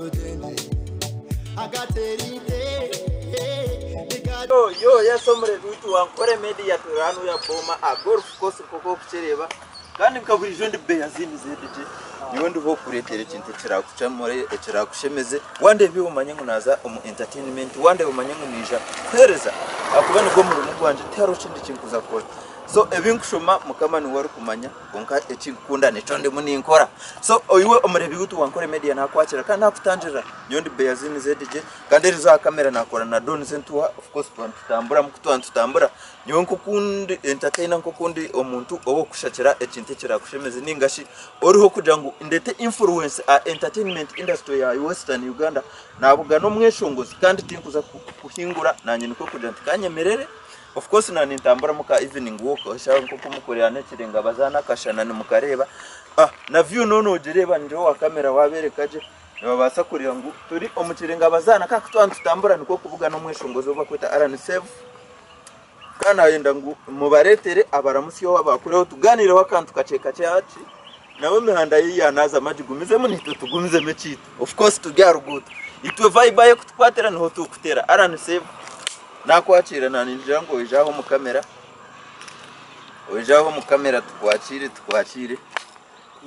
Yo, yo, yes, omureebi waitu wa Nkore Media turi hanu ya Boma aha Golf Course nk'oku orikukireeba kandi nka buriijo ndi Beyazini ZG nyowe ndiho kukureetera ekintu ekirakucamure ekirakushemeze wandeeba iwe omanye ngu naaza omu entertainment wandeeba omanye ngu naija kukuheereza ahakuba nigwo murimo gwangye tihariho kindi kinkuza kukora so ebinkushoma mukama niwe arikumanya Kwonka eki nkukunda nikyo ndimu ninkora. So iwe omureebi waitu wa Nkore Media nakwakira kandi nakutangirira. Nyowe ndi Beyazini ZJ kandi eriizooba aha kamera nakora na Don Ssentuha of course twaba nitutambura ku twaba nitutambura nyowe nk'oku ndi entertainer nk'oku ndi omuntu ow'okukushakira ekintu ekirakushemeze ninga shi oriho kugira ngu ndete influence aha entertainment industry ya Western Uganda nabugana omweshongozi kandi tinkuza kuhingura nanye nikwo kugira nti kanyemerere Of course na nintamburamu ka evening walk eshaaha nk'oku mukureeba n'ekirenga abazaana akashana nimukareeba ah na view noona ogireeba ningira owa camera waabereka gye nibabaasa kureeba ngu turi omu kirenga abazaana ka ku twaba nitutambura nikwo kubugana omweshongozi ou barikweta Allan Save kandi nayenda ngu mubareetere abaramutsye abakureho tugaanireho akantu kakye kakye aha ki nawe emihanda ye yaanaazamu agigumizemu naitwe tugumizemu ekyaitu of course turi aha ruguuto itwe vibe ahu erikutukwatira niho turikuteera Allan Save. Nakwakira naningira ngu oije aha omu kamera oije aha omu kamera tukwakire tukwakire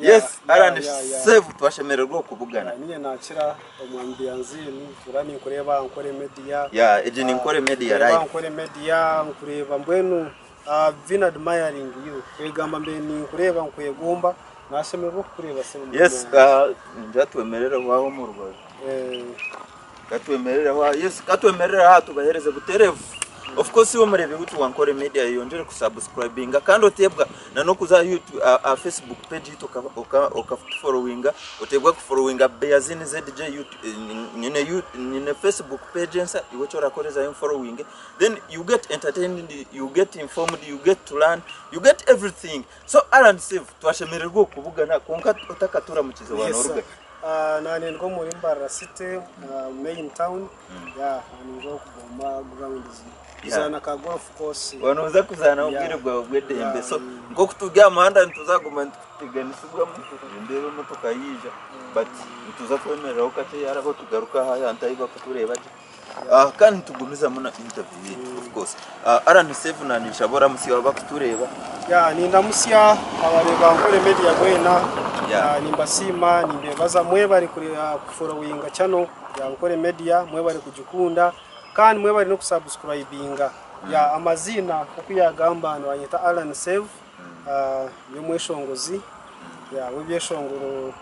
yes Allan Save twashemererwa okubugana. Niinye nakira omwami Byanziini ntuura ninkureeba aha Nkore Media. Yeah egi ni Nkore Media live. Nkureeba Nkore Media nkureeba mbwenu I've been admiring you kwegamba mbaire ninkureeba nkwegomba nashemererwa okukureeba sebo mukama Yes wangye. ningira twemerereho aho omu rubaju. Katwemerereho aha, yes katwemerereho aha tubahereze buterevu. Of course iwe omureebi witu wa Nkore Media yeyongyere kusubscribinga kandi oteebwa na n'okuza aha YouTube aha Facebook page yitu okatufollowinga, oteebwa kufollowinga Beyazini ZJ nyine nyine Facebook page ensa iwe eki orakora zayo ofollowinge then you get entertained, you get informed, you get to learn, you get everything. So Allan Save twashemererwa okubugana kwonka otakaturamukize Yes sir. wanoruga hi? Naanye ndi omuri Mbarara City main town ninza okubomba grounds kuzaana ka golf course. Nooza kuzaana obwire bwawe bw'edembe so nk'oku turi aha muhanda nituza kuguma nituteganisibwamu nindeeba emotoka yaija but nituza kwemereraho kakye yarabaho tugaruke aha ahantu ahu barikutureeba gye kandi nitugumizamu na interview yaitu of course. Allan Save na Ninshaba oramutsye abarikutureeba. Yeah, nindamutsya abareeba Nkore Media mwena. Yeah. Nimbasiima, nimbebaza mwebare kufollowinga channel ya Nkore Media, mwebare kugikunda kandi mwebare n'okusubscribinga. Yeah, amaziina nk'oku yagamba nibanyeta Allan Save, ndi omweshongozi yeah, w'ebyeshongoro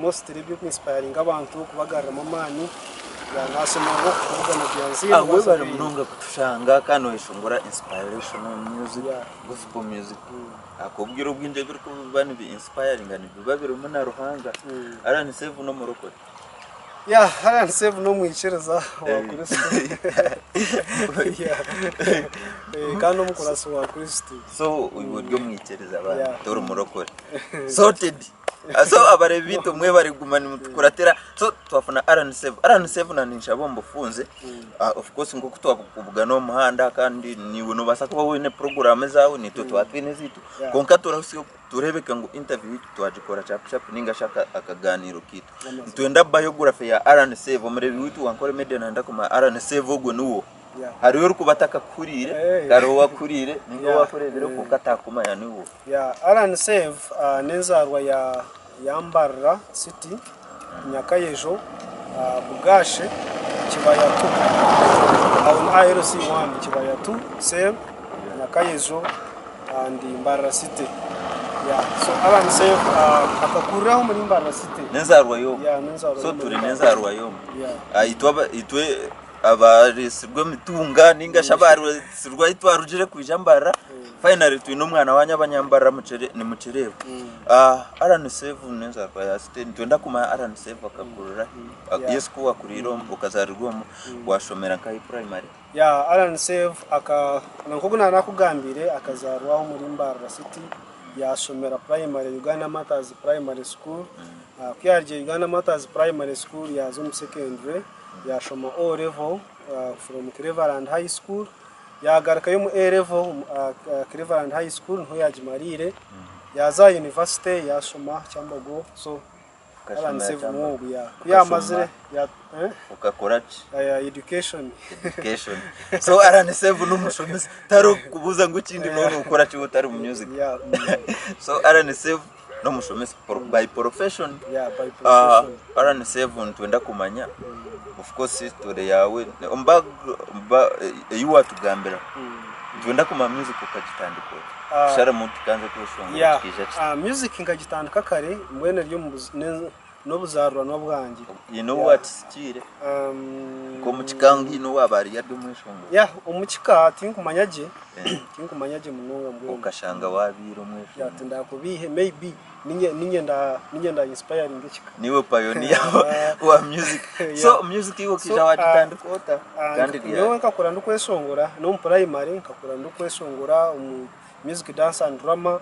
mostly eby'oku-inspiringa abantu, kubagaruramu amaani. Yeah, nashemererwa okubugana Byanziire Ah, once webare again. munonga kutushanga kandi noyeshongora inspirational music, Yeah. gospel music. Ahabw'obwire obwingi ebirikuba nibi inspiringa nibiba birimu na Ruhanga. Allan Save n'omurokore. Yeah, Allan Save n'omwikiriza wa Kristo. Yeah. Eh, kandi n'omukurasi wa Kristo. So iwe ori omwikiriza bambi Yeah. tori murokore. Sorted. So abareebi baitu mwebare kuguma nimutukuratira. So twafuna Allan Save. Allan Save na ninshaba omu bufunze. Of course nk'oku twakubugana omu muhanda kandi niiwe nobaasa kuba oine puroguraamu ezaawe naitwe twaba twine ezaitu. Yeah. Kwonka turahitsya tureebeke ngu interview yaitu twagikora chapu chapu ninga shi akagaaniiro kaitu. Nitwenda biography ya Allan Save. Omureebi waitu wa Nkore Media nayenda kumanya Allan Save ogwo niwe oha. Yeah. Hariho orikuba atakakuhuriire, Hey. hariho owakuhuriire ninga Yeah. owakureebire kwonka atakumanya niwe oha. Yeah, Allan Save n'enzaarwa ya ya Mbarara City, Nyakayejo, Bugashe, Kibaya 2. Aho ni ILC 1, Kibaya 2, cell, Nyakayejo and Mbarara City. Yeah, so Allan Save akakurira aho omuri Mbarara City. N'enzaarwa y'omwe. Yeah, n'enzaarwa So y'omwe. turi n'enzaarwa y'omwe. Yeah. Itwe abaresirwe emitunga ninga shi abaresirwe ahu twarugire kwija Mbarara, finally twine omwana wanyu abanyambarara nimukireeba. Allan Save n'enzaarwa ya City, nitwenda kumanya Allan Save akakurira hi? Yes ku wakuriire omu, okazaarirwa omu, washomera nkahi primary? Yeah, Allan Save aka nk'oku naanakugambire akazaarwa omuri Mbarara City, yaashomera primary Uganda Martyrs Primary School. Ku yaarugire Uganda Martyrs Primary School yaaza omu secondary yaashoma O level from Cleveland High School, yaagarukayo omu A level Cleveland High School niho yaagimariire, yaaza aha university yaashoma Kyambogo so. Alan Okashomera Save Kyambogo. Mwogo ya ku Okashoma. yamazire ya eh? Okakora ki? Education. Education. So Alan Save n'omushomesa tari kubuuza ngu ekindi noona nokora ki otari mu music. Yeah. So Alan Save n'omushomesa by profession. Yeah, by profession. Alan Save nitwenda kumanya of course history yaawe omu back eyi watugambira nitwenda kumanya music okagitandika ota? Kusharamu tukanze kweshongora kikaija kita? Music nkagitandika kare mbwenu eri omu n'obuzaariranwa bwangye. Haine ou waakisikiire? Nk'omu kika ngu haine owaaba ariyo ari omweshongoro? Yeah, omu kika tinkumanya gye, tinkumanya gye munonga mbwenu. Okashanga waabaire omweshongoro? Yeah, tindakubiihe maybe niinye niinye nda niinye nda inspiringa ekika. Niiwe pioneer wa music. So music iwe okaija waagitandika ota? Kandi ryari? Nyowe nkakura ndikweshongora n'omu primary nkakura ndikweshongora omu Music dance and drama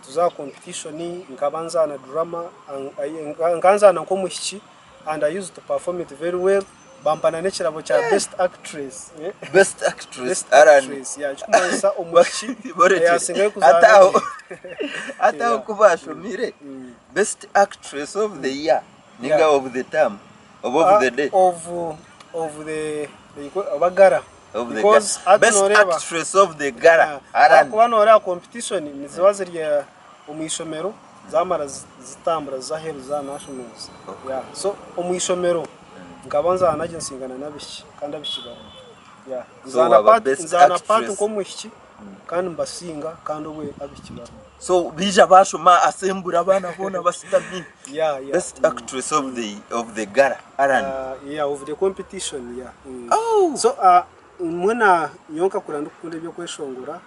tuza aha competition nkaba nzaana drama nkaba nzaana nk'omwishiki and I used to perform it very well bampa na n'ekirabo kya best actress. Best actress Best Alan. actress yeah ekirikumanyisa omwishiki Borekye. eyasingayo kuzaana Hati aho gye. hati aho Yeah. ku bashomire best actress of the year ninga Yeah. of the term oba of the day. Of of the oba gala. Of the Because gala. hati Best noreeba actress of the gala. Alan. ahakuba noreeba competition niziba ziri omu ishomero zamara zitambura ziza aheeru za nationals. Okay. Yeah. So omu ishomero nkaba nzaana gye nsingana n'abaishiki kandi abaishiki barungi. Yeah. So Nzaana waba part best nzaana part actress. nk'omwishiki kandi mbasinga kandi obwe abaishiki barungi. So baija bashoma asembura abaana boona basitami. Yeah, yeah. Best actress of the of the gala. Alan. Yeah, of the competition, yeah. Oh. So mbwenu nyowe nkakura ndikukunda eby'okweshongora,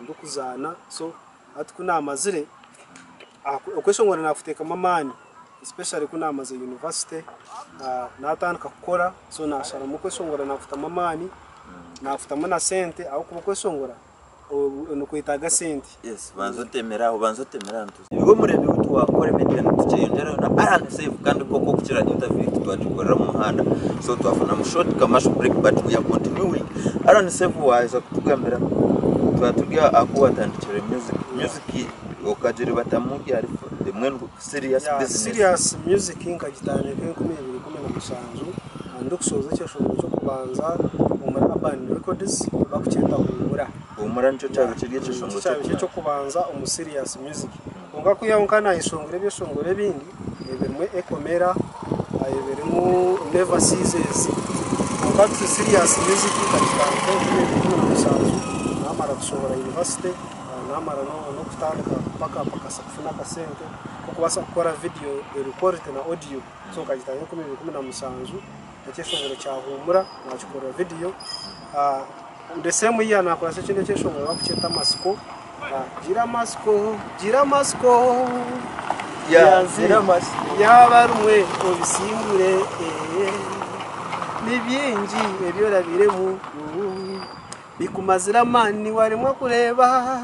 ndikuzaana so hati ku naamazire okweshongora naakuteekamu amaani especially ku naamazire university naatandika kukora so naasharamu okweshongora naakutamu amaani, naakutamu na sente ahabw'okuba okweshongora nikwetaaga sente. Yes, banza otemere aho, banza otemere aho nituza. Iwe omureebi waitu wa Kore Media nitukyeyongyerayo na Alan Save kandi nk'oku okukira interview yaitu twagikorera omu muhanda so twafunamu short commercial break but we are continuing. Alan Save waaheza kutugambira twaba turi aha ku watandikire music, music okagiribatamu ryari mbwenu serious Yeah, business? serious music nkagitandika 2017 ndikushohoza ekyeshongoro ky'okubanza omuri Urban Records bakukyeta Huumura. Huumura nikyo kyaba kiri ekyeshongoro Nikyo kyaba kiri eky'okubanza omu serious music. Kwonka kwihaho nka nayeshongora ebyeshongoro ebindi ebirimu Ekomera, ebirimu Never Ceases. Kwonka serious music nkagitandika 2017 namara kushohora university, namara n'okutandika mpaka kufuna akasente k'okubaasa kukora video eri quality na audio. So nkagitandika 2017 ekyeshongoro kya Huumura nakikorera video. The same year nakoresa ekindi ekyeshongoro bakukyeta Amatsiko. Gira amatsiko, gira amatsiko. Gira amatsiko. Yaaba rimwe obisingure. Ni bingi ebi orabiremu bikumazire amaani waremwa kureeba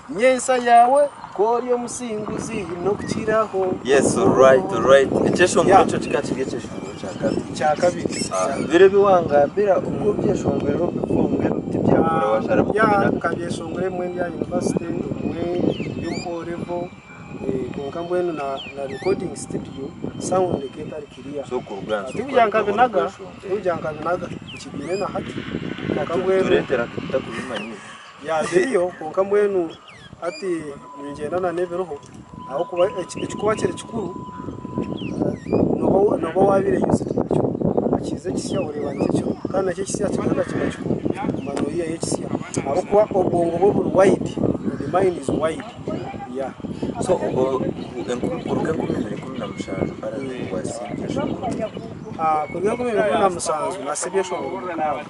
nyentsya yaawe ku ori omusinguzi n'okukiraho. Yes, alright, alright. Ekyeshongoro ekyo kikaba kiri ekyeshongoro kya kabiri. Kya kabiri. Biri ebi wangambira oku obyeshongwire before mbwenu tibyakora washaramu Yeah, kubinaka. nkabyeshongora ebimwe ndi aha university, ebimwe ndi omu O level, kwonka mbwenu na na recording studio sound ekaba etari clear. So kuruga aha Tikugira nkabinaga, tikugira nkabinaga, nkibiine na hati. Kwonka mbwenu Tureetera tutakubimanyire. Yeah, biriyo kwonka mbwenu hati ningyenda na n'ebiriho ahabw'okuba ekikuba kiri kikuru nooba waabaire used nakyo hakiiza ekisya oreeba nikyo kiriho kandi nakyo ekisya kiba kiba kikuru kuguma noihayo ekisya ahabw'okuba obwongo bwo buri wide, the mind is wide, yeah. So kuruga 2017 wasiibye eshongoro? Kuruga 2017 nasiibye eshongoro mukaaga.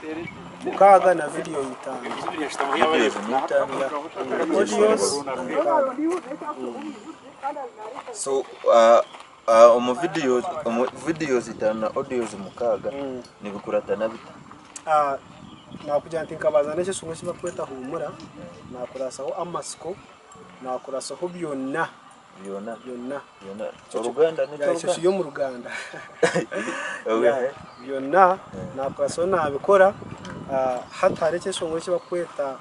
Mukaaga na vidiyo itaano. Videos ni itaano. Audios mukaaga. So omu videos omu videos itaano na audios mukaaga nibikuratana bita? Nakugira nti nkabanza n'ekyeshongoro eki barikweta Huumura, nakurasaho Amatsiko, nakurasaho Byona. Byona. Byona. Byona. Oruganda Ya, ekyo kiri omu Ruganda. Okay. Byona nakurasaho nabikora. Hati hariho ekyeshongoro eki barikweta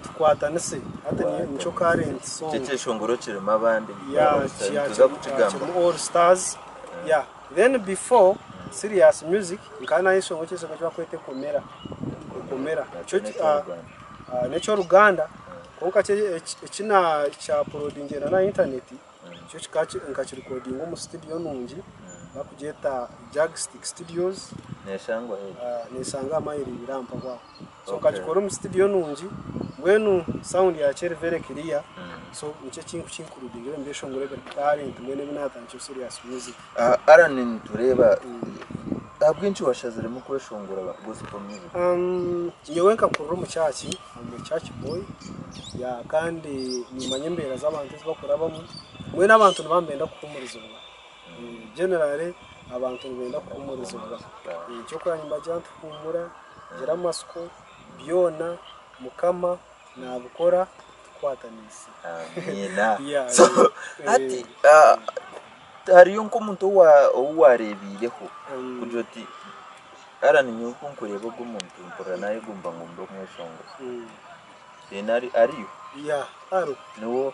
Tukwatanise hati nikyo current song. Ky'ekyeshongoro kirimu abandi. Yeah, Nituza kukigamba. Kirimu all stars. Yeah, then before serious music nkaba nayeshongora ekyeshongoro ekibakweta Ekomera. Ekomera n'eky'oruganda, kwonka eki nakya-uploadingire na internet kyo nkakirecordinga omu studio nungi bakugyeta Jagstick Studios. Neshangwa hehi? Neshangwa aha mayiro 2 aha mpago aho. So nkagikora omu studio nungi, mbwenu sound yakyo eri very clear, so nikyo ekinkukincludingire omu byeshongoro ebiri current mbwenu ebi natandikire serious music. Allan, nitureeba ahabw'enki washaziremu kweshongora gospel music? Nyowe nkakurira omu church, I'm a church boy, yeah, kandi nimanya embeera z'abantu ezi bakurabamu. Mbwenu abantu nibaba nibenda kuhumurizibwa. Generally abantu nibenda kuhumurizibwa. Eky'okubanza nimbagira nti humura, gira amatsiko, byona Mukama nabikora tukwatanise. Amiina. Yeah. So hati hariyo nk'omuntu ou wareebiireho kugira oti, "Allan, nyowe ku nkureeba ogu omuntu mpurira nayegomba ngu mbe omweshongozi"? Then ariyo? Yeah, hariho. Niwo?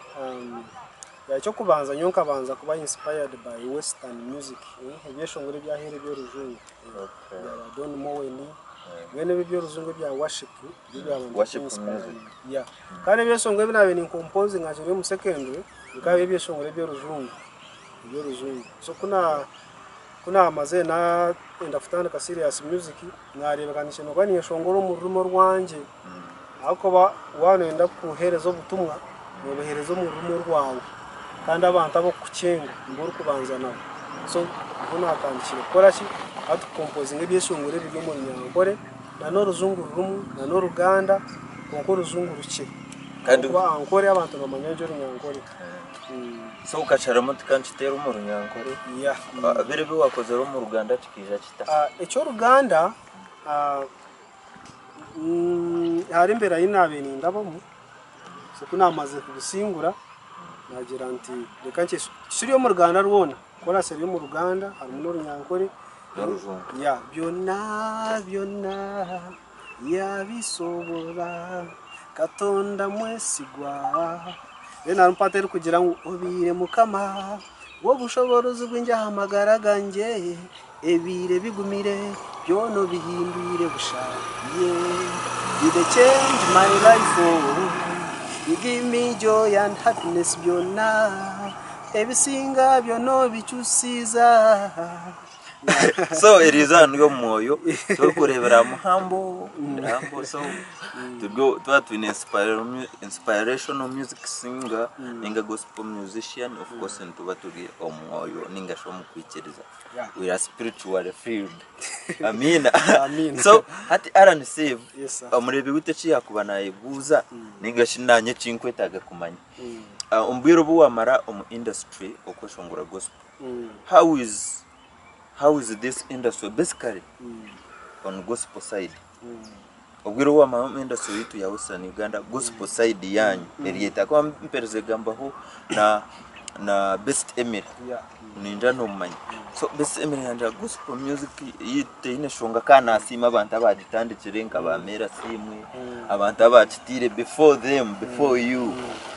Ekyokubanza, nyowe nkabanza kuba inspired by western music, ebyeshongoro ebyaheera eby'orujungu bya ba Don Moen, mbwenu ebi eby'orujungu ebya worship nibyo byabanza Worship kuinspiringa. music. Yeah. Kandi ebyeshongoro ebi naabaire nincomposinga nkiri omu secondary bikaba biri ebyeshongoro eby'orujungu. So ku naamazire naayenda kutandika serious music, nareebeka ninshemereire kuba ninyeshongora omu rurimi orwangye, ahabw'okuba waaba noyenda kuheereza obutumwa, noobuheereza omu rurimi orwawe, kandi abantu abarikukukyenga nibo orikubanza nabo. So niho naatandikire kukora ki? Hati kucomposinga ebyeshongoro ebiri omu Runyankore n'orujungu rurimu n'Oruganda, kwonka orujungu rukye. Kandi Ahabw'okuba Ankore abantu nibamanya gye Orunyankore. So okasharamu oti, "Kankiteere omu Runyankore"? Yeah. Biri ebi wakozire omu Ruganda kikaija kita? Eky'Oruganda, hariho embeera ei naabaire nindabamu, so ku naamazire kubisingura naagira nti reka tikiri omu Ruganda rwona, chorus eri omu Ruganda harimu n'Orunyankore. N'orujungu. Yeah, byonna byonna yabisobola, Katonda mwesigwa. Then harimu part erikugira ngu obiire Mukama w'obushoborozi bwingi aha magara gangye, ebiire bigumire byona obihindwire busha. Yeah, you dey change my life, oh. You give me joy and happiness, byonna ebisinga byona obikyusiza. So eriizooba ndi omu mwoyo turikureebera muhambo hambo, so tuba twine inspirational music singer ninga gospel musician. Of course nituba turi omu mwoyo ninga shi omu kwikiriza. We are spiritually filled, amina. Amina. So hati Allan Save, Yes, sir. omureebi witu eki yakuba nayebuuza ninga shi nanye ekinkwetaaga kumanya, omu bwire obu wamara omu industry okweshongora gospel, how is this industry basically on gospel side? Obwire obu wamara omu industry yitu ya Western Uganda, gospel side yanyu eryeta kuba mpereze gambaho na Best Emily. Ninja nomumanya. So Best Emily yanja gospel music yitu teine eshonga, kandi nasiima abantu abagitandikire nka ba Mera Simwe, abantu abakitiire before them, before you,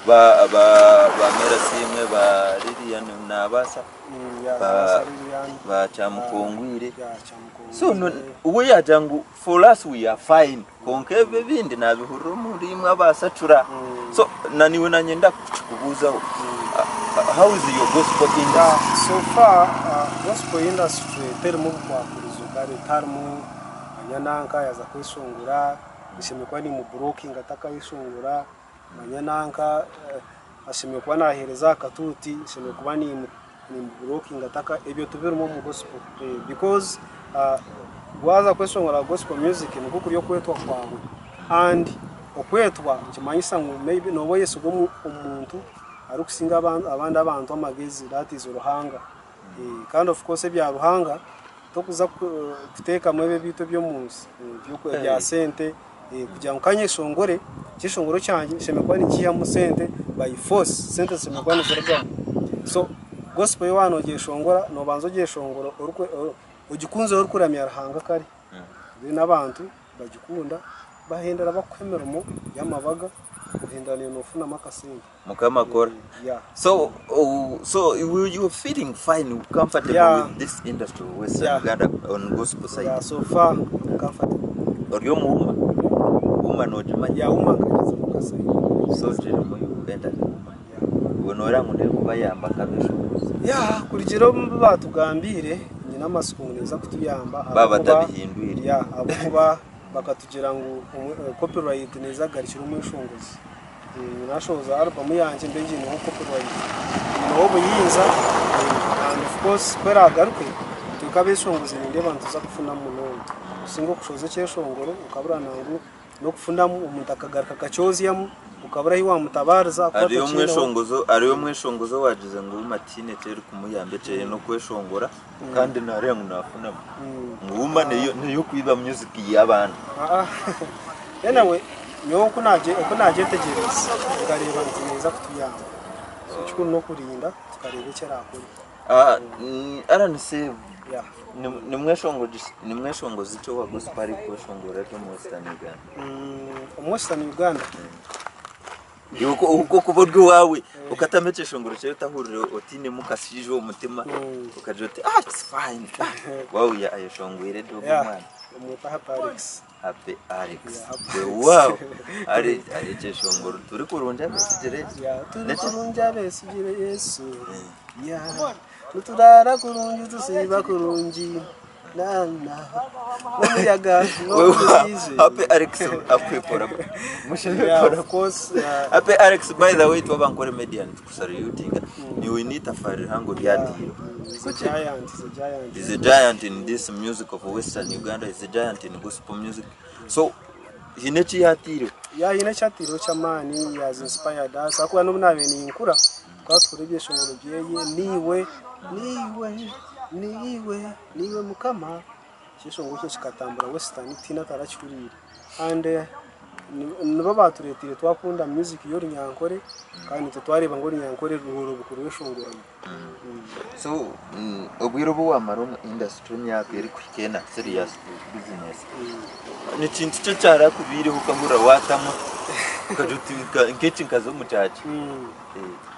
ba Mera Simwe, ba Lilian Nabasa, Lilian. Ba Kyamukongwire. Yeah, Kyamukongwire. So no, we yagira ngu for us we are fine, konka ebyo ebindi nabihurira omu rimwe abasacura. So naniwe nanyenda kukikubuuzaho. How is your gospel industry? Yeah, so far gospel industry terimu obukwakurizo, kare tarimu manyananka yaza kweshongora ashemeriire kuba ni mu blocking atakayeshongora, manyananka ashemeriire kuba naheereza akatuuti, ashemeriire kuba ni mu blocking ataka. Ebyo tubirimu omu gospel, because waza kweshongora gospel music nikwo kuri okwetwa kwawe, and okwetwa nikimanyisa ngu maybe nooba oyesiga omuntu arikusinga abandi abantu amagezi, that is Ruhanga. Kandi of course ebya Ruhanga tokuza kuteekamu ebyo ebintu eby'omunsi bya sente, kugira ngu kanyeshongore ekyeshongoro kyangye nshemeriire kuba ninkiihamu sente by force, sente zishemereire kuba nizirugamu. So gospel yo waaba nogyeshongora, nobanza ogyeshongora ogikunze orikuramya Ruhanga kare, then abantu bagikunda bahendera bakuha emirimo y'amabaga. Ohindura naiwe nofunamu akasente. Mukama akora. Yeah. So, oh, so you are feeling fine, comfortable with this industry of Western Uganda on gospel side? Yeah, so far I'm comfortable. Ori omu UMA? UMA nogimanya? Yeah, UMA nkagizamu kasente. So kirimu you entered UMA. Iwe noreeba ngu nerikubayamba nk'abeshongozi? Yeah, kurugiirira omu bi baatugambiire, nyine amatsiko ngu neeza kutuyamba Baaba ahabw'okuba batabihindwire. yeah, ahabw'okuba bakatugira ngu copyright neeza kugarukira omweshongozi. Nashohoza album yangye mbe ngiineho copyright, nyineho obuyinza and of course ku eragaruke itwe nk'abeshongozi nindeeba nituza kufunamu munonga kusinga okushohoza ekyeshongoro okabura nangu n'okufunamu omuntu akagaruka akakyozyamu okabura ahi wamutabariza ahakuba Hariyo tokiineho. omweshongozo hariyo omweshongozo owaagize ngu UMA tihaine eki erikumuyamba ekyaine n'okweshongora kandi naareeba ngu naafunamu. Ngu UMA n'ey'okwiba music y'abantu. Anyway Nyowe oku oku nagyetegyereza nkareeba nti neeza kutuyamba. So ekikuru n'okurinda tukareeba eki eraakore. Allan Save, Yeah. ni mweshongozi ki owa gospel arikweshongora gye omu Western Uganda? Omu Western Uganda? Iwe ku okuba ori owaawe okatamu ekyeshongoro kyawe otahurire otainemu kashaija omu mutima okagira oti ah it's fine ah, waawuya ayeshongwire gye ogu omwana. Bamweta Happy Alex. Happy Alex. Weewaawo ari ari ekyeshongoro turi kurungi abesigire. Yeah, turi kurungi abesigire Yesu. Yeah. Nituraara kurungi tusiiba kurungi. Na na. N'omuyaga n'oburiize. Happy Alex akwekora. Yeah, of course. Happy Alex by the way twaba Nkore Media nitukusalutinga. Niwe ni itafari rihango ryatiirwe. He's a giant, he's a giant. He's a giant in this music of Western Uganda, he's a giant in gospel music. So haine eki yaatiireho. Yeah, haine eki atiireho ky'amaani, he has inspired us. Ahakuba n'obu naabaire ninkura, tukaba tuhurira ebyeshongoro byeye, niiwe, niiwe, niiwe, niiwe Mukama. Ekyeshongoro ekyo kikatambura Western, tihaine atarakihuriire. And nibo baatureeteire twakunda music y'orunyankore, kandi itwe twareeba ngu orunyankore rworobi kurweshongoramu. So obwire obu wamara omu industry emyaka erikuhika ena serious business ni kintu ki ekyarakubaireho okahurira watamwa okagira oti nk'eki nkaza omu kyaki?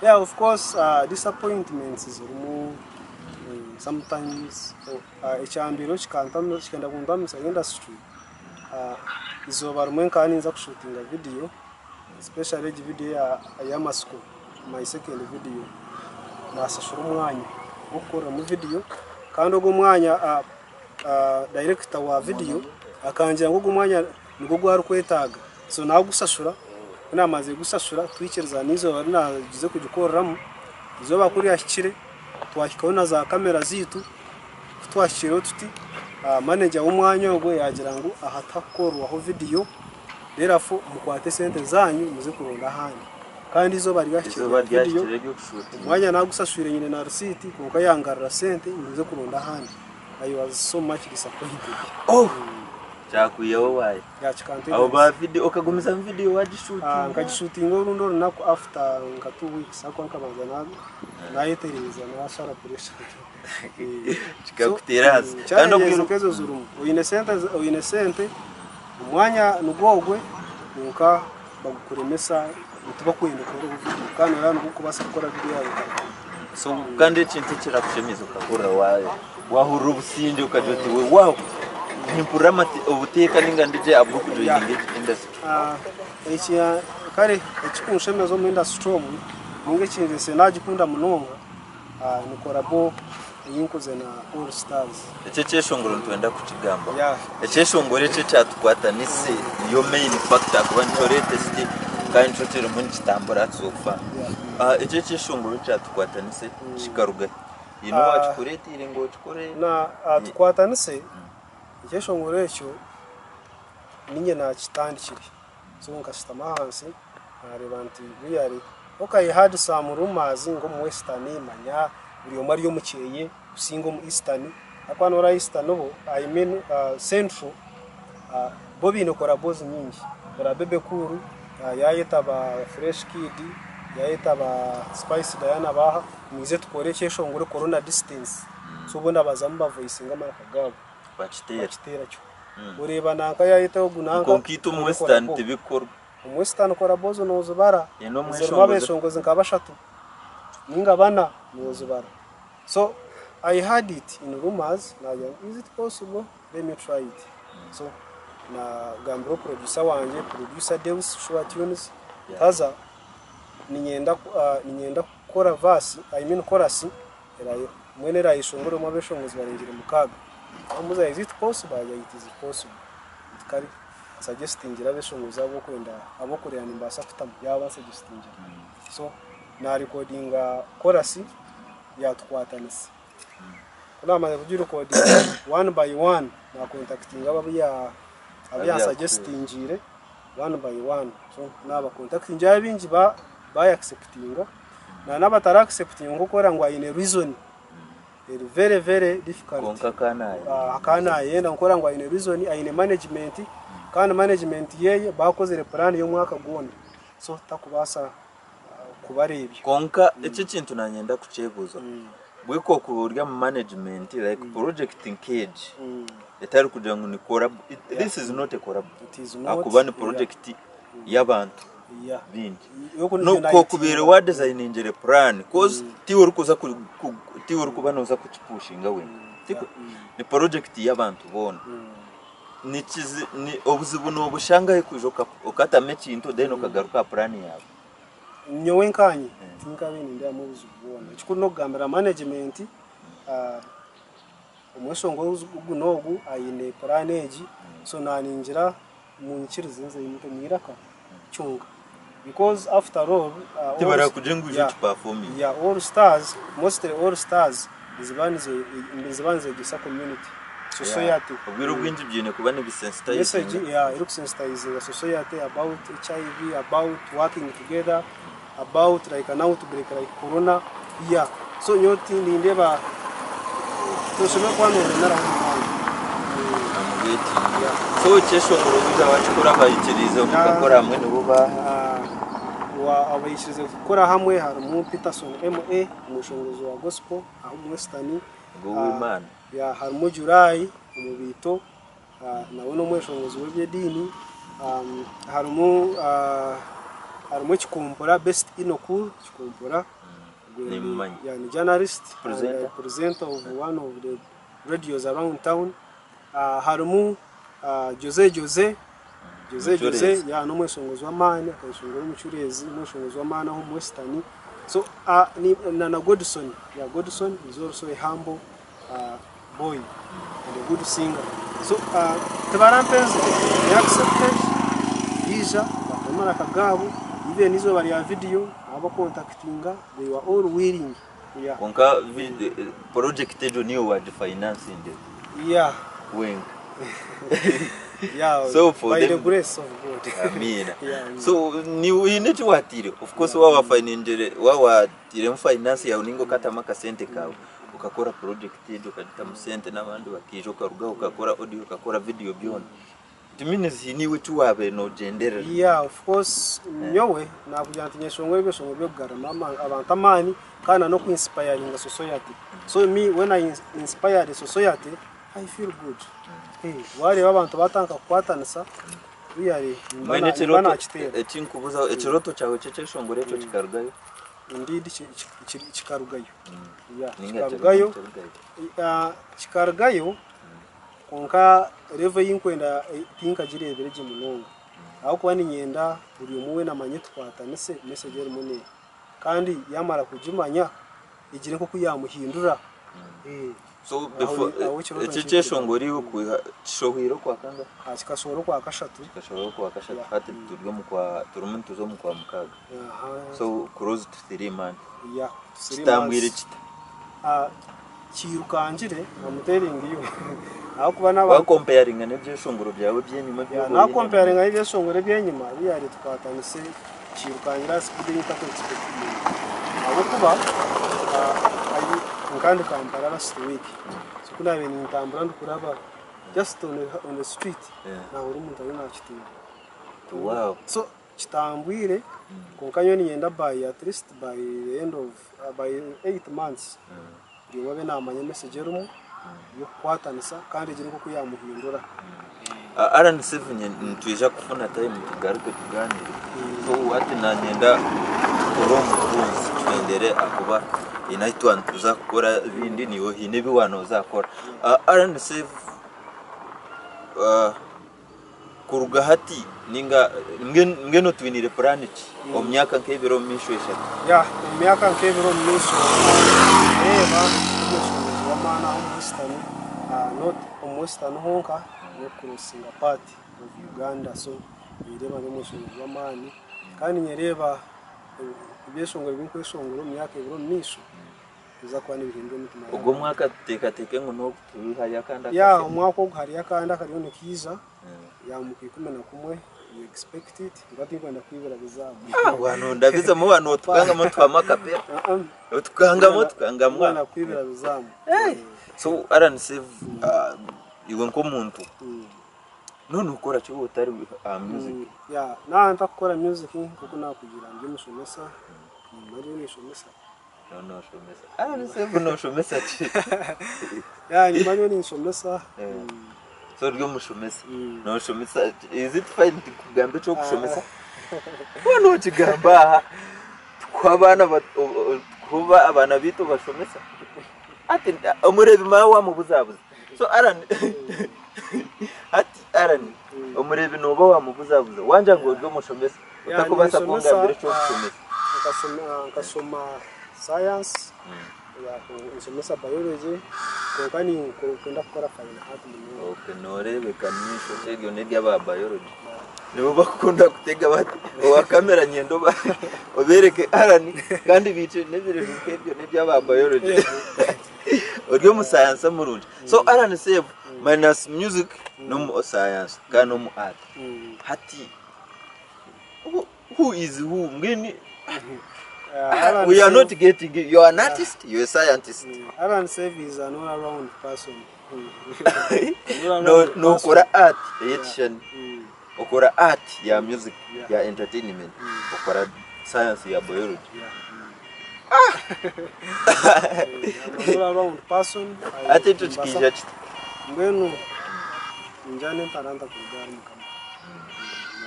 Yeah, of course disappointments zirimu sometimes ekyambireho kikenda kuntamisa industry izooba rimwe nkaba ninza kushuutinga video especially egi video ey'amatsiko my second video naashashura omwanya gw'okukoreramu video kandi ogwo omwanya director wa video akangira ngu ogwo omwanya nigwo ogu arikwetaaga so naagushashura ku naamazire kugushashura twikirizana n'eizooba ri naagize kugikoreramu eizooba ku ryahikire twahikaho na za kamera zaitu ku twahikireho tuti manager w'omwanya ogwo yaagira ngu aha tihakukorerwaho video therefore mukwate esente zanyu muze kuronda ahandi kandi eizooba ryahikire Eizooba rya video ryahikire ry'okushuutinga. omwanya naagushashwire nyine na risiiti kwonka yangarura sente ngu nze kuronda ahandi I was so much disappointed. Oh! Kyakwihaho waaya. Yeah, kikanteganisa. Aho ba video okagumizamu video wagishuutinga? Nkagishuutinga orundi orunaku after nka 2 weeks ahakuba nkabanza nayetereeza nashara pressure. Kikakuteera ahansi. Kandi Challenges obwire nkezo zirimu. Oine sente oine sente omwanya nigwo ogwe kwonka bagukuremesa tibakwenda okore video kandi oraba nigwo orikubaasa kukora video yaawe ekarugamu. So kandi ekintu ekirakushemeza okahurira wahurira obusingye okagira oti weewaawo nimpurira obuteeka ninga ndi gye ahabw'okujoininga egi industry. Eki kare ekikunshemeza omu industry omu ninga ekindetsire nagikunda munonga ni collabo ei nkoze na All Stars. Eki ekyeshongoro nitwenda kukigambaho. Ekyeshongoro eki ekyatukwatanise niyo main factor ahakuba nikyo latest kandi nikyo kirimu nikitambura so far. Eki ekyeshongoro ekyatukwatanise kikaruga hi? Haine owakikureeteire ngu okikore? Na tukwatanise ekyeshongoro ekyo niinye naakitandikire. So nkashutama ahansi naareeba nti really okay I had some rumours ngu omu Western manya buri omwe ari omu kyeye kusinga omu Eastern ahakuba noreeba Eastern bo I mean Central bo baine collabos nyingi oraba Bebe Cool yaayeta ba Fresh Kid yaayeta ba Spice Diana baaha mwije tukore ekyeshongoro corona distance so boona bazamu bavoicinga amaraka gaabo Bakiteera. Bakiteera kyo oreeba nanka yaayeta ogu nanka Kwonka itwe omu tukore Western collabo. Tibikorwa. Omu Western collabo noozibara, Nyine zirimu omweshongozi. Abeeshongozi nka bashatu ninga bana noozibara. So I heard it in rumors, naagira ngu is it possible? Let me try it. So naagambira producer wangye, producer Deus Sure Tunes, haza niinyenda niinyenda kukora verse, I mean chorus, mbwenu eraayeshongorwemu abeeshongozi barengire mukaaga. Naamubuuza is it possible? Yaagira it is possible. Nti kare nsuggestingire abeeshongozi abu orikwenda abu orikureeba nimbaasa kutamu yaaba bansuggestingire. So naarecordinga chorus yaatukwatanisa. Ku naamazire kugirecordinga, one by one naacontactinga abu abu yansuggestingiire one by one. So naabacontactingira abaingi baayacceptinga, na n'abataraacceptinga nk'oku ngu aine reason eri very very difficult. Kwonka akanaayenda. Akanaayenda nk'okugira ngu aine reason, aine management, kandi management yeeye baakozire plan y'omwaka gwona. So takubaasa kubareebya. Kwonka eki ekintu nanyenda kukyebuuza, bweka okuba ori omu management, like project nk'egi etari kugira ngu ni collab, this is not a collab, It is not, ahakuba ni project y'abantu bingi. Y'oku Kokubaire wadesigningire plan, cause tiwe orikuza tiwe orikuba nooza kukipushinga wenka, tikwe? Ni project y'abantu boona. Nikizi ni obuzibu nobushangahi kwija okatamu ekintu then okagaruka aha plan yaawe? Nyowe nkanye tinkabaire nindeebamu obuzibu bwona. Ekikuru n'okugambira management, omweshongoro ogu n'ogu aine plan egi, so naningira munyikirize nze nyite mwiraka kyonka. Because after all, Tibarakugira ngu ije okiperforminge. Yeah, all stars, mostly all stars niziba nizegyesa community, society. Obwire obwingi byine kuba Message nibisensitizinga. Yeah, erikusensitizinga society about HIV, about working together, about like an outbreak like corona. Yeah. So nyowe nindeeba toshemereire kuba nooremeraho munonga. Amubweti. So ekyeshongoro bwija wakikora abayikirize mukakora hamwe nibo baha? Abaikirize kukora hamwe harimu Peterson MA, omweshongozi wa gospel aho omu Western. Ogw'Imana. Yeah, harimu July Omubiito, nawe n'omweshongozi w'eby'ediini. Harimu Ekikompora Best Inokur Kikompora. Nimumanyi. Yeah, ni journalist Presenter. And presenter of one of the radios around town. Harimu Jose Jose Jose Jose. Mucureezi. Yeah, n'omweshongozi w'amaani, akayeshongora omucureezi, omweshongozi w'amaani aho omu Western. So na Godson, yeah, Godson is also a humble boy and a good singer. So tibarampenzire, they accepted, biija batema amaraka gaabo, even izooba rya video nabacontactinga, they were all willing. Yeah. Kwonka project egyo niyo wagifinansinge wenka? Yeah. So for by the grace of God. Amina. Yeah. So ni wine eki watire, of course wawafiningire, wawatiremu finance yawe ninga okatamu akasente kawe ukakora project egyo, okagitamu sente n'abandi bakiija, okarugaho okakora audio, okakora video, byona, it means niwe eki wabaire nogyenderera. Yeah, of course, nyowe nakugira nti nyeshongora ebyeshongoro by'okugaruramu abantu amaani kandi na n'okuinspiringa society. So me, when I inspire the society, I feel good. Hey, wareeba abantu batandika kukwatanisa, really nimba Mbwenu nimba ekiroto nakiteera. Ekinkubuzaho, ekiroto kyawe ky'ekyeshongoro ekyo kikarugayo? Indeed, kikarugayo. Yeah, Ninga kikarugayo. Kirugayo? Kikarugayo, kwonka level ei nkwenda tinkagireebire gye munonga, ahabw'okuba niinyenda buri omwe weena amanye tukwatanise message erimu neeha, kandi yamara kugimanya egire nk'oku yamuhindura. So before Aho ekiroto eki ekyeshongoro iwe kwiha kishohwire okwa kangahe? Kikasohora okwa kashatu. Kikashohora okwa kashatu. Yeah. Hati turi omu kwa turimu nituza omu kwa mukaaga. So close to 3 months. Yeah, 3 Kitambwire months. kita? Kirukangire, I'm telling you, ahabw'okuba n'abantu Wacomparinga n'ebyeshongoro byawe ebyenyuma? Nacomparinga ebyeshongoro ebyenyima biyari tukwatanise, kirukangire aha speed ei ntakuexpectinga, ahabw'okuba nkandi Kampala last week. So ku nabaire nintambura ndikuraba just on the street, nahurira omuntu ariyo nakiteera. So kitambwire, kwonka nyowe niinyenda by at least by the end of by 8 months buri omwe abe namanya message erimu y'okukwatanisa kandi egire nk'oku yamuhindura. Allan Ssevinye nitwija kufuna time tugaruke tuganire. So hati nanyenda tukore omutunzi tuhendere ahakuba haine ahu twaba nituza kukora ebindi naiwe haine ebi waaba nooza kukora. Allan Ssev kuruga hati ninga mbwenu otwiniire puraani ki omu myaka nk'ebiri omu maisho eshatu? Ya omu myaka nk'ebiri omu maisho ndeeba ndi omucuruuzi w'amaani aha omu Western, not omu Western honka n'okukurosinga part of Uganda so nindeeba ndi omucuruuzi w'amaani kandi ninyereeba ebyeshongoro ebi ndikweshongora omu myaka ebiri omu maisho nibiza kuba nibihindura emitima Ogwo y'abantu. omwaka tuteekateeke ngu n'ogu hariyo akandi Ya akasya? omwaka ogu hariyo akandi akariyo nikaija ya omu 11 you expect it nikwo tinkwenda kwibira bizaamu. Wano ndabizemu wano otukangamu tuhamu akapera otukangamu tukangamu. Tinkwenda kwibira bizaamu. So Allan Save, iwe nk'omuntu none okora ki otari aha music? Ya naaba ntakukora music, nkoku nakugira ndi omushomesa, nyuma ndiyo ninshomesa. None oshomesa, Allan Save noshomesa ki? Ya nyuma ndiyo ninshomesa. So ori omushomesa, noshomesa, is it fine kugamba ekyokushomesa? Wano okigamba aha tukuha abaana tukuha abaana bitu bashomesa ati omurebi mawe wamubuzabuza. So Allan, hati Allan, omurebi noba wamubuzabuza wanja ngu ori omushomesa otakubasa ninshomesa, kungambira ekyokushomesa. Nkashoma science, ya nshomesa biology, konka ninkunda kukora fine art munonga. Okay, norebeka nisho eryo neryaba biology nibo bakunda kutega bati owa kamera nyendo obereke Allan kandi bice n'ebireju nk'ebyo nebyaba biology. Ori omusayansa murungi. So Allan Save, minus music nomu science kandi nomu art, hati who is who mbwini? Alan We are Save- not getting it. You are an artist, you are a scientist. Alan Save is an all-around person. An all-around No, person. nokora art eyekishani, okora art ya music, ya entertainment, okora science ya biology. Yeah. I'm an all-around person. Ate ekyo kikija kiti? Mbwenu njana entaranta kuruga ahari Mukama.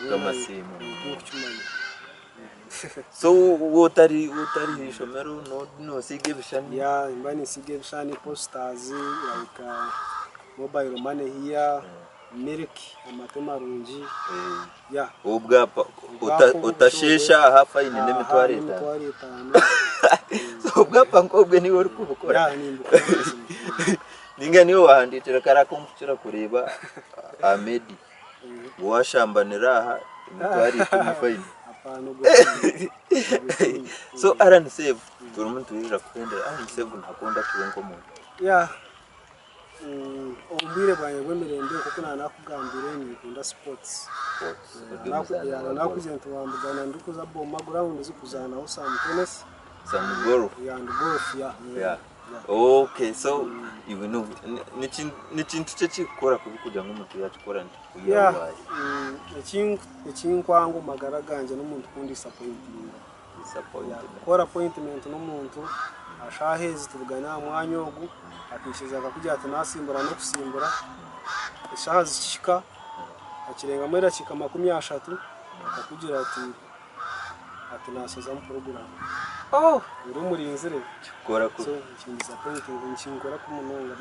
Mukama asiimwe. Nkukimanya. So wotari ishomero nosiga ebishani? Ya, mba ninsiga ebishani, posters, like mobile money here, milk, amate marungi. Ya. Obwapa Obwapa otashesha aha fine n'emitwaro 5. N'emitwaro 5. So obwapa nk'obwe niwe ori kubukora? Ya, nimbukora mazima. Ninga niwe wahandikira kariya konkukira kureeba Ahmedi washambanira aha emitwaro 10 fine? Hapana, ogwo. So Allan Save, turimu nitwirira kuhendera. Allan Save ntakunda kibe nk'omuntu? Ya, omu bwire bwange bw'emirembe, nkoku nakugambire, ninkunda sports. Nakugira nti wambugana ndikuza Boma grounds kuzaanaho some tennis. Some golf. And golf, ya. Yeah. Okay, so iwe no ni kintu kye kikukora kubi kugira ngo omuntu yakikora nti kuyawaye? Ekinkwanga omu magara gangye n'omuntu kundisappointinga. Disappointed. Kukora appointment n'omuntu ashaaha ezi tubugane aha mwanya ogu, akishiriza akakugira ati nasimbura n'okusimbura, eshaaha zikihika akirengamu edakiika 30 akakugira ati nasozamu program. Oh. Ori omurinzire. Kikukora So kubi. Nikindisappointinga, nikinkora ku munonga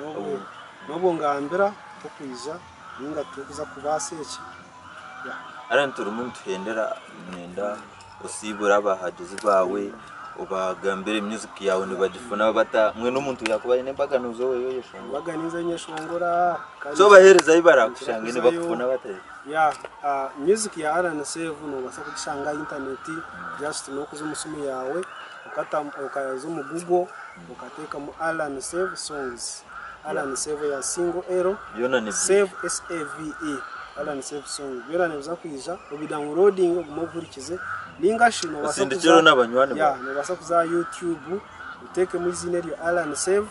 n'obwo ngambira tokwija ninga tukuza kubaasa eki, ya. Allan, turimu nituhendera, nenda osiibure abahagizi bawe, obagambire music yawe nibagifuna bata, mwe n'omuntu yakuba aine embaganuzo weyo yeshongora. Mbaganize nyeshongora kandi. So baherezayo barakushange nibakufuna bata? Ya, music ya Allan Save nobasa kugishanga aha internet, just nokuza omu simu yawe ukata ukaza omu Google ukateekamu Allan Save songs, Allan Save ya single L. Byona ni Save, Save, Allan Save song, byona nibiza kwija, obidownloading ogume obihurikize, ninga shi nobasa Osindikiro n'abanywani ya bawe. Nobasa kuza aha YouTube uteekemu izina eryo Allan Save,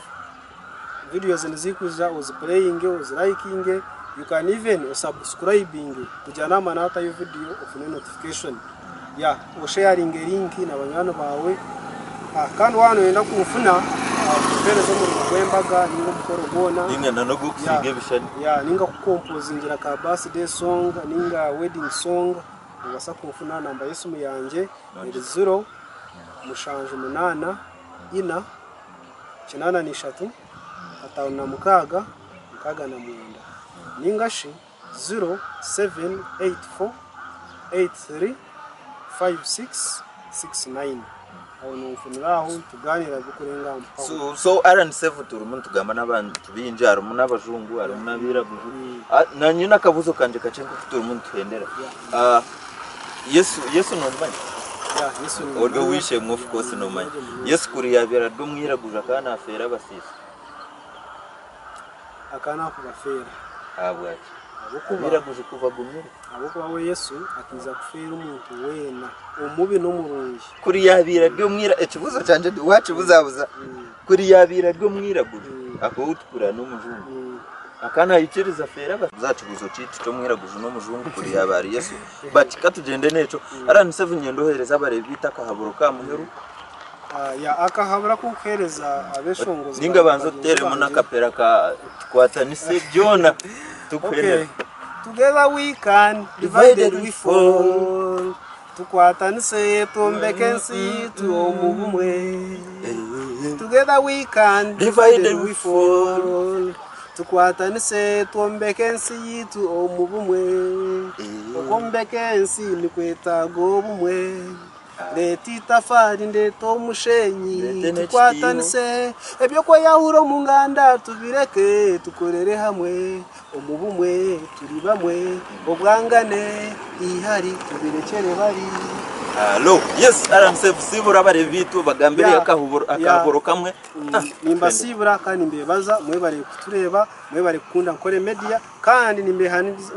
videos nizikuza, oziplayinge, ozilikinge, you can even osubscribing kugira nama natayo video ofune notification, ya osharinge link na banywani bawe. Kandi wano wenda kunfuna Kukuheereza omurimo gw'embaga ninga omukoro gwona. Ninga na n'ogw'okusiiga ebishushani. Yeah, ninga kukompozingira ka birthday song ninga wedding song, nobaasa kunfuna aha namba y'esimu yangye eri 0 7 8 4 83 56 69 ninga shi 0 7 8 4 8 3 5 6 6 9 Aho nonfunira aho nitugaanira bikurenga aha mpaho. So, so Alan Sevu turimu nitugamba n'abantu baingi harimu n'abajungu harimu n'abairaguju. Ah, nanye n'akabuzo kangye kakye nk'oku turimu nituhendera. Ah, Yesu Yesu nomumanya? Yeah, Yesu Ori nimumanya. ow'eishe-emwe of course nomanya. Yesu kuri yaabaire ari omwiraguju akaba naafeera abasiisi? Akaba naakubafeera. Ahabwaki? Ahabw'okuba Abairaguju ku bagumire. ahabw'okuba we Yesu akaiza kufeera omuntu weena, omubi n'omurungi. Kuri yaabaire ari omwira ekibuuzo kyangye waakibuzabuza. Kuri yaabaire ari omwiraguju akaba outukura n'omujungu, akaba naikiriza afeere aba. Za kibuuzo kyaitu ky'omwiraguju n'omujungu kuri yaaba ari Yesu. But ka tugyende n'ekyo. Alan Sevu niinyenda oheereze abareebi baitu akahaburo ka muheru. Ya akahabura akokuheereza abeshongozi Ninga banza bagyenzi otuteeremu bangye. n'akapera ka tukwatanise byona tukuhendera. Okay. Together we can, divided we fall. Tukwatanise twombeke ensi yitu omu bumwe. Together we can, divided we fall. Tukwatanise twombeke ensi yitu omu bumwe. Okwombeka ensi nikwetaaga obumwe. Reeta itafaari ndeete omushenyi Ndeete n'ekitiiho. tukwatanise eby'okweyahura omu nganda tubireke tukorere hamwe omu bumwe turi bamwe obwangane ihari tubirekyere bari. Alo, yes, Alan Sevu, siibura abareebi baitu bagambire Yeah, akahaburo yeah. akahaburo kamwe. Nimbasiibura kandi nimbebaza mwebare kutureeba mwebare kukunda Nkore Media kandi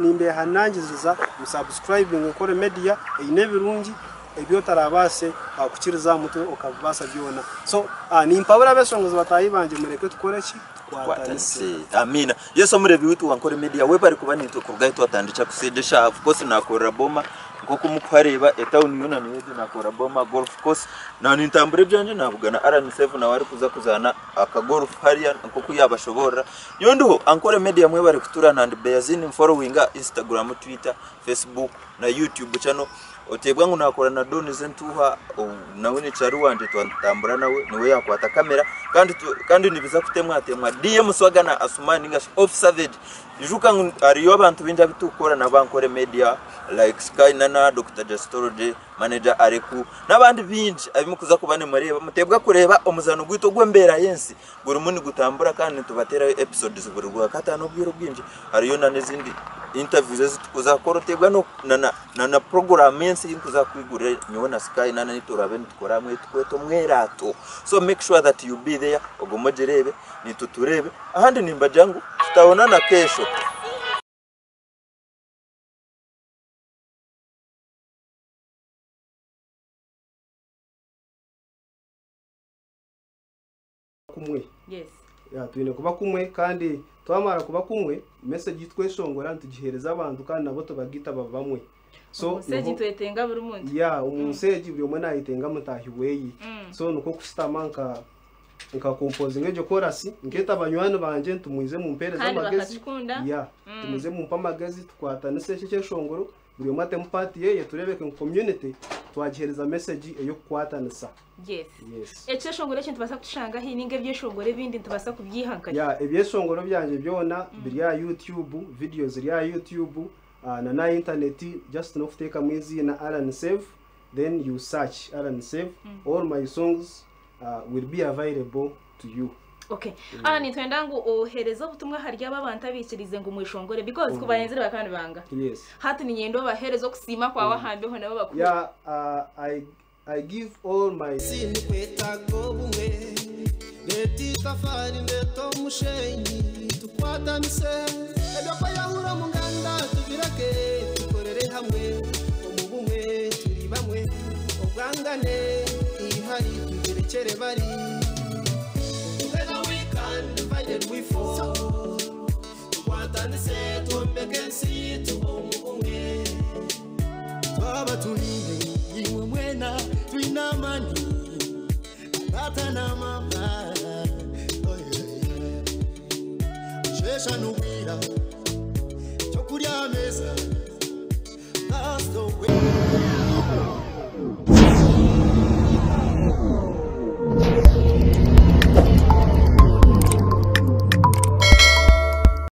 nimbehanangiriza musubscribinge Nkore Media eine ebirungi ebi otarabaase kukiriza aha mutwe okabibaasa byona. So nimpabura abeshongozi bataahi bangye mureke tukore ki? Tukwatanise. Tukwatanise. Amiina. Yesu omureebi waitu wa Nkore Media webare kuba naitwe kuruga ahi twatandikya kusiiga eshaaha. Of course nakorera Boma nk'oku mukuhareeba etawuni yoona niyo egyo nakorera Boma Golf Course. Na nintambura ebyangye nabugana Alan Sevu nawe arikuza kuzaana aka golf hariya nk'oku yabashoboorora. Nyowe ndiho Ankore Media mwebare kutuura na ndi Beyazin mforowinga Instagram, Twitter, Facebook na YouTube channel. Oteebwa ngu naakora na Don Zentuuha nawe ni cari wangye twatambura nawe niwe yaakwata kamera kandi kandi nibiza kutemwatemwa DM Swaga na Asuman ninga shi Off Savage. Ijuka ngu hariyo abantu baingi abu turikukora nabo aha Nkore Media like Sky Nana, Dokita Justology, Manager Areku n'abandi baingi abu murikuza kuba nimureeba. Muteebwa kureeba omuzaano gwaitu ogw'embeera y'ensi gurimu nigutambura kandi nitubateerayo episodes buri Rwakataano obwire obwingi. Hariyo n'ezindi interviews ezi turikuza kukora oteebwa na na program ensi ei nkuza kwigurira nyowe na Sky na naitwe turaabe nitukora hamwe ei turikweta omweraato. So make sure that you be there ogume ogireebe naitwe tureebe. Ahandi nimbagira ngu tutabonana kesho. Kumwe. Yes. Ya, twine kuba kumwe kandi twamara kuba kumwe message ei tweshongora nitugiheereza abantu kandi nabo tubagaita baba bamwe. So Omu nsi egi niho nitwetenga buri muntu. ya omu nsi egi buri omwe nayetenga mutaahi weeye. So nikwo kushutama nka nka composinga egyo chorus nkeeta banywani bangye nti mwize mumpeereze Kandi amagezi. bakakikunda. Ya, nti mwize mumpe amagezi tukwatanise eki ekyeshongoro buri omwe atemu part yeye tureebeke ngu community twagiheereza message ey'okukwatanisa. Yes. Yes. Ekyeshongoro eki nitubaasa kukishanga hi ninga ebyeshongoro ebindi nitubaasa kubyiha nkahi? Yeah, ebyeshongoro byangye byona biri aha YouTube, video ziri aha YouTube na n'aha internet just n'okuteekamu eiziina Allan Save then you search Allan Save all my songs will be available to you. Okay. Allan nitwenda ngu ohereze obutumwa ahari abo abantu abaikiriize ngu mweshongore because ku bahenzire bakaba nibanga. Yes. Hati niinyenda obahereze okusiima kwawe aha mbeho nabo bakuhurire. Yeah, I give all my Sinikwetaaga obumwe, Reeta itafaari ndeeta omushenyi tukwatanise Eby'okweyahura omu nganda tubireke tukorere hamwe Omu bumwe turi bamwe Obwangane eihari tubirekyere bari Together we can, divided we fall Tukwatanise twombeke ensi yaitu omu bumwe Twaba turi imwe mwena twine amani Tata na mama Kurya meza. That's the way.